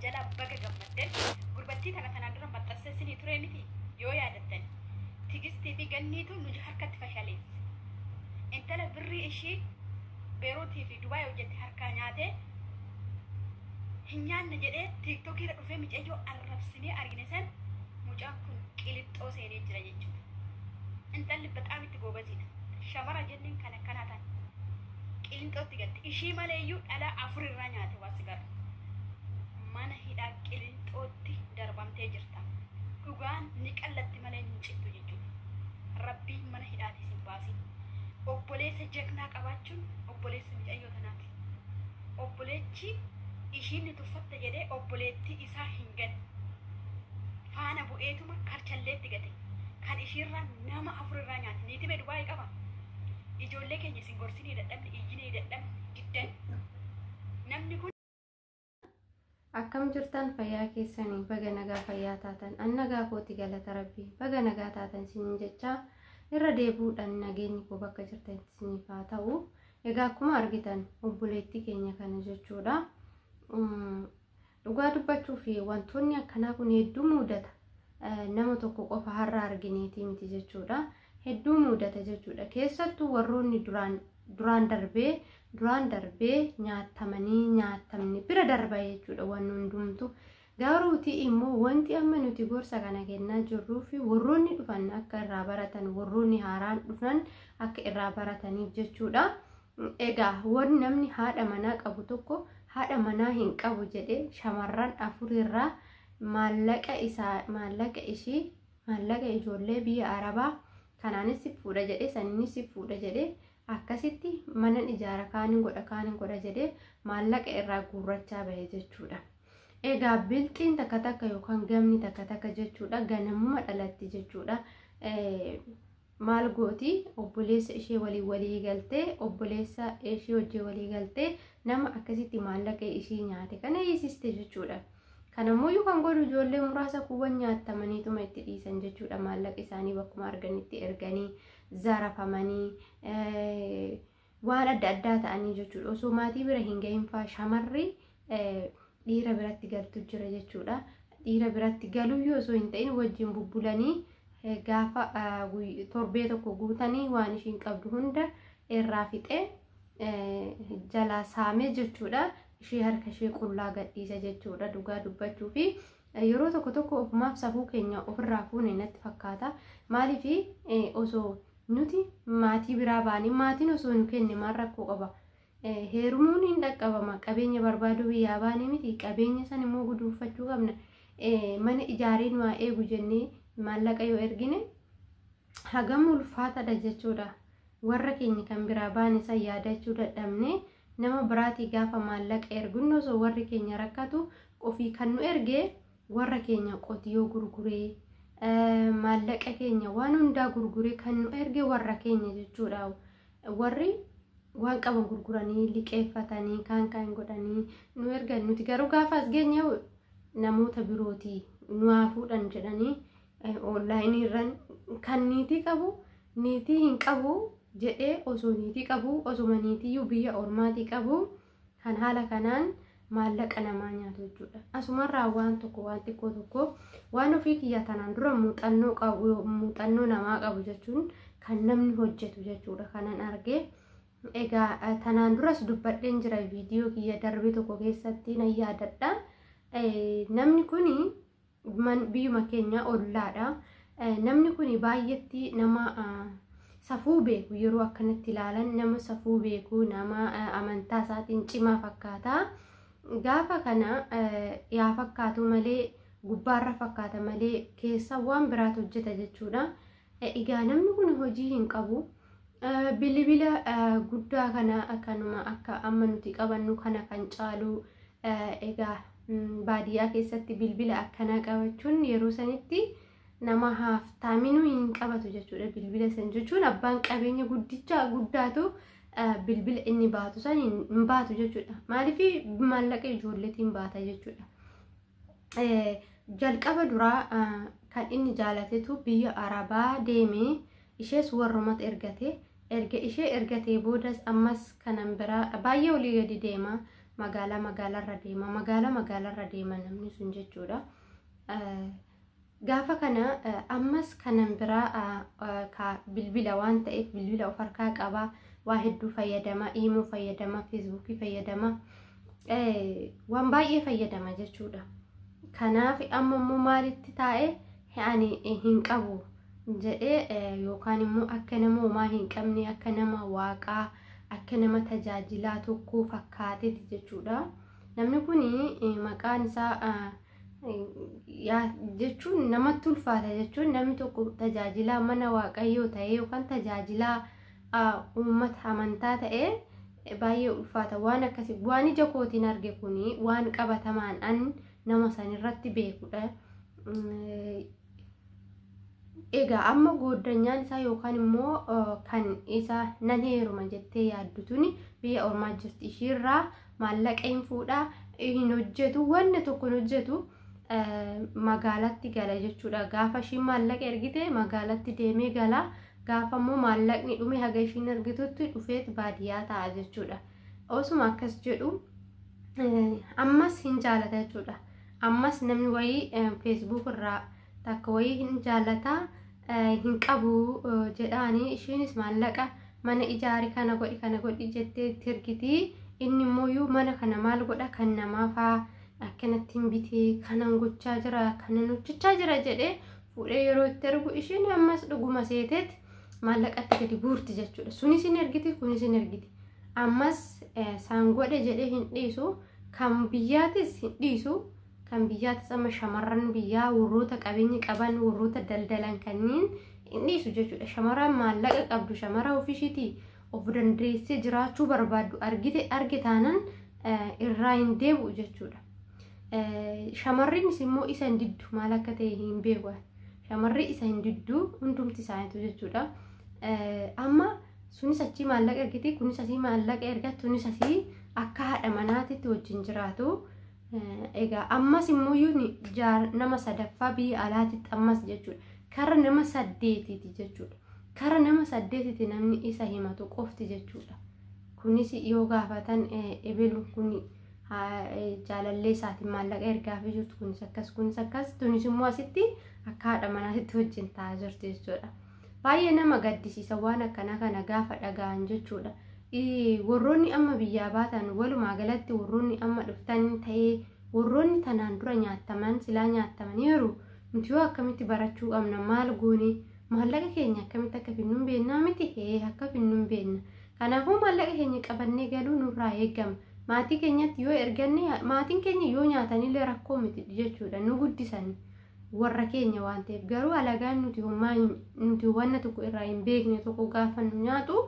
jalaa baga gammaddan. Gurbattii tana tanaan dura maxxansa isinii ture miti yoo yaadattan. Tigistii fi Ganniitu nu harkatti fashaleesse. Intala birrii ishii Beeruutii fi Dubaay hojjette harkaa nyaatee hin nyaanne jedhee TikTokii irra dhufee micayyoo arrabsinee argine san, mucaan kun Qilixxoo seenee jira jechuudha. Intalli bexaam itti goobaziidha. Shamara jenneen kan akkanaa tan. Qilinxootti galte. Ishii maleeyyuu dhalaa 4 irraa nyaate waa si gara. Mana hidhaa Qilinxootti darbamtee jirta. Dhugaan ni qallatti malee hin cittu jechuudha. Rabbiin mana hidhaatii sin baasin. Obboleessa jagnaa qabaachuun obboleessa micayyoo tanaati. Obboleechi ishiin ni tuffatta jedhee obboleettii isaa hin ganne. Faana bu'eetuma karchalleetti gate. Kan ishiirraa nama 4 irraa nyaate. Niitii bee Dubaayii qaba. Ijoollee keenya isin gorsinee dadhabne, iyyinee dadhabne, diddan. Namni kun. Akkam jirtan, fayyaa keessanii? Baga nagaa fayyaa taatan. An nagaa kooti, galata Rabbii. Baga nagaa taatan isiniin jechaa, irra deebi'uudhaan nageenyi koo bakka jirtanitti isiniif haa ta'u. Egaa akkuma argitan obboleettii keenya kana jechuudha. Dhugaa dubbachuu fi wantoonni akkanaa kun hedduu mudata. Nama tokko qofa har'a argineetii miti jechuudha. Hedduu mudata jechuudha. Keessattuu warroonni duraan duraan darbee duraan darbee nyaatamanii nyaatamni bira darba jechuudha wanni hundumtu. Garuuti immoo wanti amma nuti gorsa kana kennaa jirruu fi warroonni dhufan akka irraa baratan, warroonni haaraan dhufan akka irraa barataniif jechuudha. Egaa wanni namni haadha manaa qabu tokko haadha manaa hin qabu jedhee shamarran afurirraa maallaqa isaa, maallaqa ishii, maallaqa ijoollee biyya Arabaa kanaanis si fuudha jedhee, saniinis si fuudha jedhee, akkasitti manan ijaara, kaanin godha, kaanin godha jedhee maallaqa irraa guurrachaa bahe jechuudha. Egaa bilxiin takka takka yookaan gamni takka takka jechuudha ganamuma dhalatti jechuudha. Maal gooti? Obboleessa ishee waliin walii galtee, obboleessa ishee wajjin walii galtee nama akkasitti maallaqa ishee nyaate kana hiisiste jechuudha. Kanammoo kan godhu ijoollee muraasa kuuwwan nyaatamaniituma itti dhiisan jechuudha. Maallaqa isaanii bakkuma arganitti erganii zarafamanii waan adda addaa ta'anii jechuudha. Osoo maatii bira hin gahin faa shamarri dhiira biratti galtu jira jechuudha. Dhiira biratti galuyyuu osoo hin ta'in wajjin bubbulanii gaafa torbee tokko guutanii waan ishiin qabdu hunda irraa fixee jalaa saamee jechuudha. Ishee harka ishee qullaa gadhiisa jechuudha, dhugaa dubbachuu fi yeroo tokko tokko ofumaaf safuu keenya ofirraa fuune natti fakkaata. Maaliif osoo nuti maatii biraa baanii maatiin osoo nu kenne maal rakkoo qaba? Heerumuun hin dhaqqabama. Qabeenya barbaaduu biyyaa baanii miti, qabeenya san immoo guduunfachuu qabna. Mana ijaaree nu haa eegu jennee maallaqa yoo ergine hagam ulfaatadha jechuudha. Warra keenya kan biraa baane san yaadachuu dadhabne nama biraatii gaafa maallaqa ergunnu, osoo warri keenya rakkatu ofii kan nu erge warra keenya qotiyoo gurguree, maallaqa keenya waan hundaa gurguree kan nu erge warra keenya jechuudha. Warri waan qaban gurguranii liqeeffatanii kaan kaan godhanii nu ergan. Nuti garuu gaafa as geenye namoota birootii nu haa fuudhan jedhanii onlaayinii irraan kan niitii qabu, niitii hin qabu jedhee, osoo niitii qabu, osuma niitiyyuu biyya ormaatii qabu kan haala kanaan maallaqa namaa nyaatu jechuudha. Asumarraa waan tokko, waan xiqqoo tokko, waan ofii kiyya tanaan dura muuxannoo qabu, muuxannoo namaa qabu jechuun kan namni hojjetu jechuudha kanan argee. Egaa tanaan duras dubbadheen jira, viidiyoo kiyya darbe tokko keessatti nan yaadadha. Namni kuni biyyuma keenya ollaadha. Namni kuni baay'eetti nama safuu beeku, yeroo akkanatti ilaalan nama safuu beeku, nama amantaa isaatiin cimaa fakkaata. Gaafa kana yaa fakkaatu malee, gubbaarra fakkaata malee keessa waan biraatu hojjeta jechuudha. Egaa namni kun hojii hin qabu. Bilbila guddaa kana kanuma akka amma nuti qabannu kana kan caalu, egaa baadiyyaa keessatti bilbila akkanaa qabachuun yeroo sanitti nama haaftaaminuu hin qabatu jechuudha. Bilbila san jechuun abbaan qabeenya guddicha guddaatu bilbila inni baatu san hin baatu jechuudha. Maaliif? Maallaqa ijoolleetiin baata jechuudha. Jalqaba duraa kan inni jaalatetu biyya Arabaa deemee ishees warrumatti ergate. Erga ishee ergatee boodas ammas kanan biraa baay'ee olii gadi deema. Magaalaa magaalaarra deema, magaalaa magaalaarra deema namni sun jechuudha. Gaafa kana ammas kanan biraa bilbila waan ta'eef bilbila of harkaa qabaa, waa hedduu fayyadama, iimoo fayyadama, feesbuukii fayyadama, waan baay'ee fayyadama jechuudha. Kanaaf amma immoo maalitti taa'e, ani hin qabu jedhee yookaan immoo akka nama homaa hin qabne, akka nama waaqaa, akka nama tajaajilaa tokko fakkaateeti jechuudha. Namni kun maqaan isaa jechuun namatti ulfaata jechuun, namni tokko tajaajilaa mana waaqayyoo ta'ee yookaan tajaajilaa uummata amantaa ta'ee baay'ee ulfaata waan akkasii. Waan ija kootiin arge kuni waan qabatamaan an nama sanirratti beekudha. Egaa amma gooddanyaan isaa yookaan immoo kan isa nan heeruma jettee yaaddu tuni biyya ormaa jirti. Ishiirraa maallaqa hin fuudhaa, hin hojjetu, wanna tokko hin hojjetu, magaalatti gala jechuudha. Gaafa ishiin maallaqa ergite magaalatti deemee gala. Gaafa immoo maallaqni dhume haga ishiin argitutti dhufeet baadiyyaa ta'a jechuudha. Osuma akkas jedhu ammas hin jaalata jechuudha. Ammas namni wayii feesbuuk irraa takka wayii hin jaalata, hin qabu jedhaanii, ishiinis maallaqa mana ijaari, kana godhi, kana godhi jettee itti ergitii. Inni immoo mana kana maal godha, kan namaafaa akkanatti hin bitee, kanan gochaa jira, kanan hojjechaa jira jedhee fuudhee yeroo itti ergu, ishiin ammas dhuguma seeteet maallaqatti gadi guurti jechuudha. Sunis hin ergiti, kunis hin ergiti. Ammas saan godhe jedhee hin dhiisu, kan biyyaatis hin dhiisu. Kan biyyaatis amma shamarran biyyaa warroota qabeenya qaban, warroota daldalan kanneen hin dhiisu jechuudha. Shamarran maallaqa qabdu, shamara ofiishiitii of dandeessee jiraachuu barbaaddu argite arge taanan irraa hin deebi'u jechuudha. Shamarrinis immoo isa hin diddu, maal akka ta'e hin beeku. Shamarri isa hin diddu hundumti isaaniitu jechuudha. Amma sunis achii maallaqa ergiti, kunis asii maallaqa erga, tunis asii akka haadha manaatitti wajjin jiraatu. Egaa ammas immoo nama sadaffaa biyya alaatitti ammas jechuudha. Kara nama saddeetiiti jechuudha. Kara nama saddeetiiti namni isa himatu qofti jechuudha. Kunis yoo gaafatan ebeluun kun jaalallee isaatiin maallaqa ergaafii jirtu, kunis akkas, kunis akkas, tunis immoo asitti akka haadha manaatitti wajjin taa'aa jirti jechuudha. Baay'ee nama gaddisiisa waan akkanaa kana gaafa dhaga'an jechuudha. Warroonni amma biyyaa baatan, walumaa galatti warroonni amma dhuftan ta'ee warroonni tanaan dura nyaattaman silaa nyaatamaniiru, nuti yoo akkamitti barachuu qabna? Maal goone? Maallaqa keenya akkamitti akka finnu hin beeknaa miti? Hee, akka finnu hin beekna. Kanaafuu maallaqa keenya qabannee galuu nurraa eegama. Maatii keenyatti yoo erganne, maatiin keenya yoo nyaatanillee rakkoo miti jechuudha, nu guddisan warra keenya waan ta'eef. Garuu alagaan nuti homaa nuti wanna tokko irraa hin beekne tokko gaafa nu nyaatu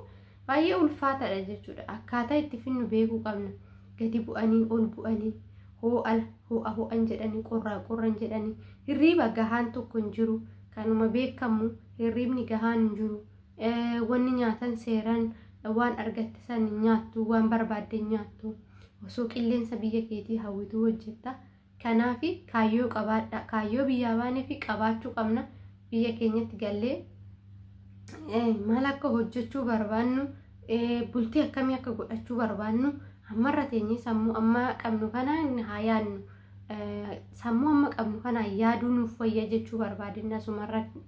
baay'ee ulfaataadha jechuudha. Akkaataa itti finnu beekuu qabna. Gadi bu'anii ol bu'anii, hoo'a ho'a ho'an jedhanii, qorraa qorran jedhanii, hirriiba gahaan tokko hin jiru. Kanuma beekamu hirriibni gahaan hin jiru. Wanni nyaatan seeraan waan argatte san nyaattu, waan barbaadde nyaattu, osoo qilleensa biyya keetii hawwituu hojjetta. Kanaaf kaayyoo qabaadha. Kaayyoo biyyaa baanee fi qabaachuu qabna. Biyya keenyatti gallee maal akka hojjechuu barbaannu, bultii akkamii akka godhachuu barbaannu ammarra teenyee sammuu amma qabnu kanaan haa yaadnu. Sammuu amma qabnu kanaan yaaduu nuuf wayya jechuu barbaadina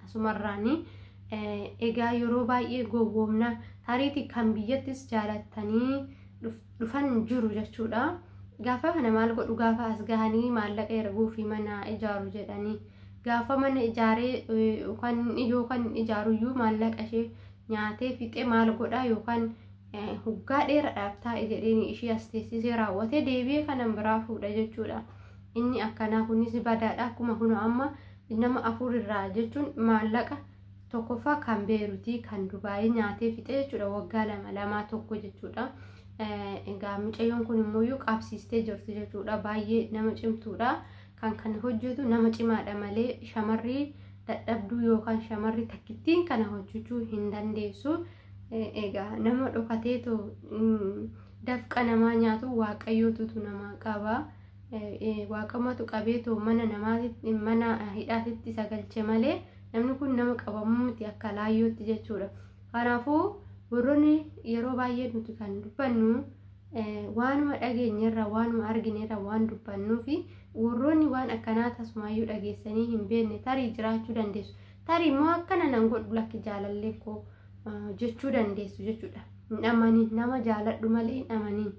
asumarraanii. Egaa yeroo baay'ee gowwoomna, tariitii kan biyyattis jaalattanii dhufan jiru jechuudha. Gaafa kana maal godhu? Gaafa as gahanii maallaqa erguu fi mana ijaaru jedhanii, gaafa mana ijaaree yookaan ijaaruyyuu maallaqa ishee nyaatee fixee maal godhaa, yookaan hoggaa dheeraadhaaf taa'e jedheen ishee as teessisee raawwatee deebi'ee kanan biraa fuudha jechuudha. Inni akkanaa kunis badaadha. Akkuma kun amma nama afur irraa jechuun, maallaqa tokkoffaa kan Beeruutii, kan Dubaayii nyaatee fixee jechuudha, waggaa lama lamaa tokko jechuudha. Egaa mucayyoon kun immoo qabsiistee jirti jechuudha. Baay'ee nama cimtuudha. Kan kana hojjetu nama cimaadha malee shamarri dadhabduu yookaan shamarri takkittiin kana hojjechuu hin dandeessu. Egaa nama dhokateetu dafqa namaa nyaatu waaqayyootutu nama qaba. Waaqamatu qabeetoo mana namaatitti, mana hidhaatitti isa galche malee namni kun nama qabamuu miti akka laayyootti jechuudha. Kanaafuu warroonni yeroo baay'ee nuti kan dubbannu Waanuma dhageenyerra, waanuma arginerra waan dubbannuufi warroonni waan akkanaa tasumaayyuu dhageessanii hin beekne tarii jiraachuu dandeessu. Tarii immoo akkana nan godhu, lakki jaalallee koo jechuu dandeessu jechuudha. Hin amanin, nama jaaladhu malee hin amanin.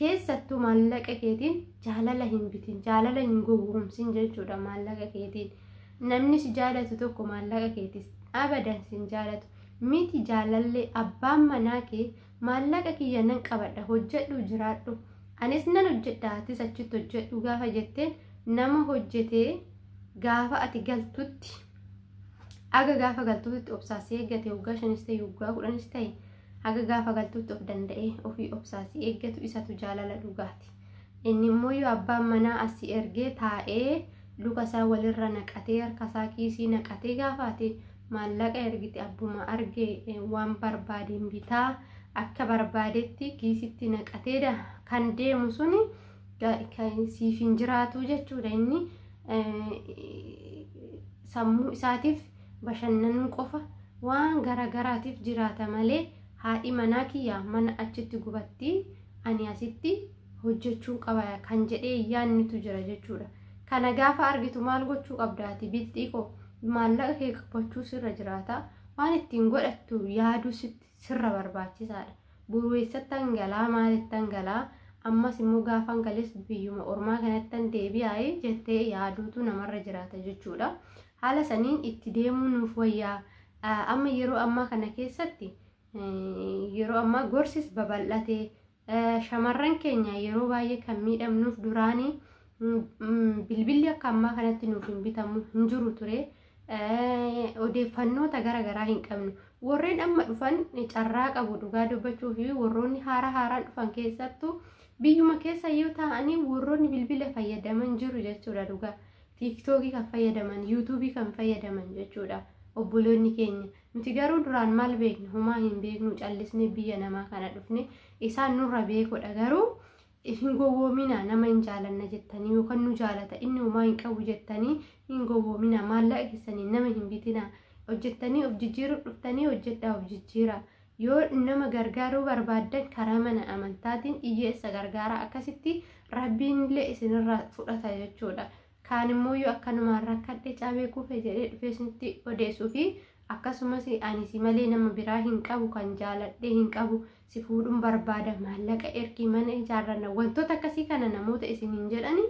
Keessattuu maallaqa keetiin jaalala hin bitin, jaalala hin gowwoomsin jechuudha maallaqa keetiin. Namni si jaalatu tokko maallaqa keetis abadan si hin jaalatu. Miti jaalallee abbaan manaa kee maallaqa kiyya nan qabadha, hojjedhu jiraadhu. Anis nan hojjedha, atis achitti hojjedhu gaafa jetteen, nama hojjetee gaafa ati galtutti, aga gaafa galtutti obsaasee eeggate, waggaa 5s ta'e, waggaa 10s ta'e, haga gaafa galtutti of danda'ee ofii obsaasee eeggatu, isatu jaalala dhugaati. Inni immoo yoo abbaan manaa asii ergee taa'ee luka isaa walirra naqatee, harka isaa kiisii naqatee, gaafa ati maallaqa ergite abbuma argee waan barbaadeen bitaa, akka barbaadetti kiisitti naqatee kan deemu suni siif hin jiraatu jechuudha. Inni sammuu isaatiif bashannanuu qofa, waan garagaraatiif jiraata malee, haadhi manaa kiyya mana achitti gubatti, ani asitti hojjechuu qaba kan jedhee yaannitu jira jechuudha. Kana gaafa argitu maal gochuu qabdaati? Bilxii koo, maallaqa kee qabachuu sirra jiraata. Waan ittiin godhattu yaaduu sirra barbaachisaadha. Boruu eessatti hangalaa, maalitti hangalaa, ammas immoo gaafa hangalees biyyuma ormaa kanatti deebi'aa jettee yaaduutu namarra jiraata jechuudha. Haala saniin itti deemuu nuuf wayyaa. Amma yeroo ammaa kana keessatti, yeroo ammaa gorsis babal'atee, shamarran keenya yeroo baay'ee kan miidhamnuuf, duraanii bilbilli akka ammaa kanatti nuuf hin bitamu hin jiru ture. Odeeffannoota garaagaraa hin qabnu. Warreen amma dhufan carraa qabu dhugaa dubbachuu fi warroonni haara haaraan dhufan, keessattuu biyyuma keessa yoo ta'anii, warroonni bilbila fayyadaman jiru jechuudha dhugaa. TikTokii kan fayyadaman, YouTubeii kan fayyadaman jechuudha obboloonni keenya. Nuti garuu duraan maal beekna? Homaa hin beeknu, callisnee biyya namaa kana dhufne. Isaan nurra beekodha. Garuu hin gowwoomina, nama hin jaalanna jettanii yookaan nu jaalata, inni homaa hin qabu jettanii hin gowwoomina. Maallaqa keessanii nama hin bitina. Hojjettanii of jijjiiruu dhuftanii, hojjedhaa, of jijjiira. Yoo nama gargaaruu barbaaddan karaa mana amantaatiin hiyyeessa gargaara, akkasitti Rabbiin illee isinirraa fudhata jechuudha. Kaan immoo yoo akkanumaan rakkadhe, cabee kufe jedhee dhufee isinitti odeessuu fi akkasumas ani si malee nama biraa hin qabu, kan jaaladhee hin qabu, si fuudhuun barbaada, maallaqa ergii, mana ijaarranna, wantoota akkasii kana namoota isiniin jedhani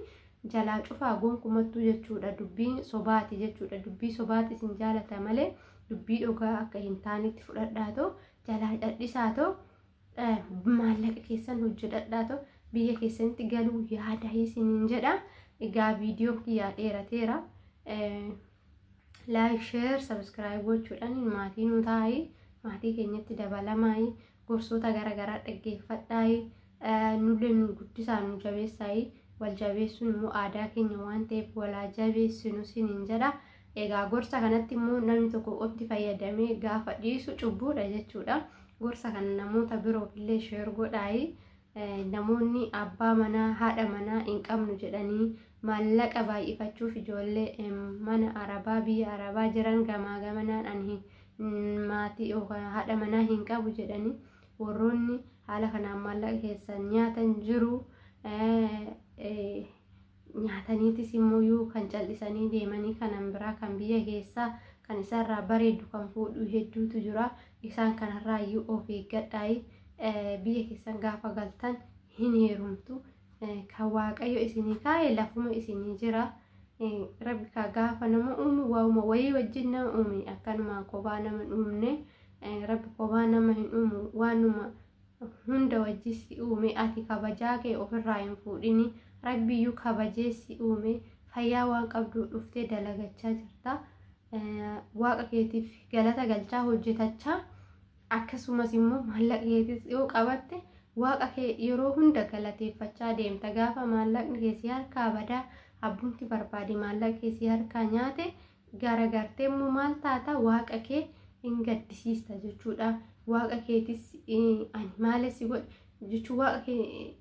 jalaa cufaa gonkumattuu jechuudha. Dubbii sobaati jechuudha. Dubbii sobaati, isin jaalata malee dubbii dhugaa akka hin taanetti fudhadhaatoo jalaa dhadhisaatoo, maallaqa keessan hojjedhadhaatoo biyya keessanitti galuu yaada isiniin jedha. Egaa viidiyoon kiyyaa dheerateera. Like, share, subscribe gochuudhaan maatii nu taa'ii, maatii keenyatti dabalamaayi, gorsoota garaagaraa dhaggeeffadhaayi, nullee nu guddisaa, nu jabeessaayi. Wal jabeessuun immoo aadaa keenya waan ta'eef walaa jabeessinu isiniin jedha. Egaa gorsa kanatti immoo namni tokko qofti fayyadamee gaafa dhiisu cubbuudha jechuudha. Gorsa kana namoota biroof illee share godhaayi. Namoonni abbaa manaa, haadha manaa hin qabnu jedhanii maallaqa baay'ifachuuf ijoollee mana arabaa, biyya arabaa jiran gamaa gamanaan ani maatii yookaan haadha manaa hin qabu jedhanii warroonni haala kanaan maallaqa keessan nyaatan jiru. Nyaataniitis immoo kan callisanii deemanii kanan biraa kan biyya keessaa kan isarraa bareedu kan fuudhu hedduutu jira. Isaan kanarraa iyyuu of eeggadhaayi. Biyya keessan gaafa galtan hin heerumtu. Kan Waaqayyo isinii kaa'e lafuma isinii jira. Rabbi ka gaafa nama uumu waa'uma wayii wajjin nama uume, akkanumaan kophaa nama hin uumne. Rabbi kophaa nama hin uumu, waanuma hunda wajji si uume. Ati kabajaa kee ofirraa hin fuudhini. Rabbiyyuu kabajee si uume, fayyaa waan qabdu dhuftee dalagachaa jirta. Waaqa keetiif galata galchaa hojjetachaa, akkasumas immoo maallaqa keetis yoo qabatte waaqa kee yeroo hunda galateeffachaa deemta. Gaafa maallaqni kee si harkaa badaa, abbumti barbaade maallaqa kee si harkaa nyaate, garagartee immoo maal taata? Waaqa kee hin gaddisiista jechuudha. Waaqa keetis ani maalis si godhe jechuu waaqa kee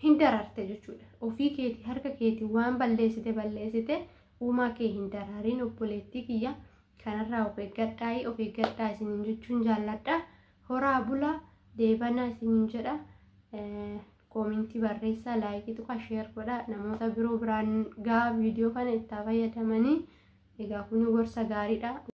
hin dararte jechuudha. Ofii keetii harka keetii waan balleessite balleessite, uumaa kee hin dararin obboleettii kiyya. Kanarraa of eeggadhaa, of eeggadhaa isiniin jechuun jaalladha. Horaa bulaa, deebanaa isiniin jedha. Koomintii barreessaa, laayikii tuqaa, sheer godhaa, namoota biroo biraan gahaa viidiyoo kana itti fayyadamanii. Egaa kun gorsa gaariidha.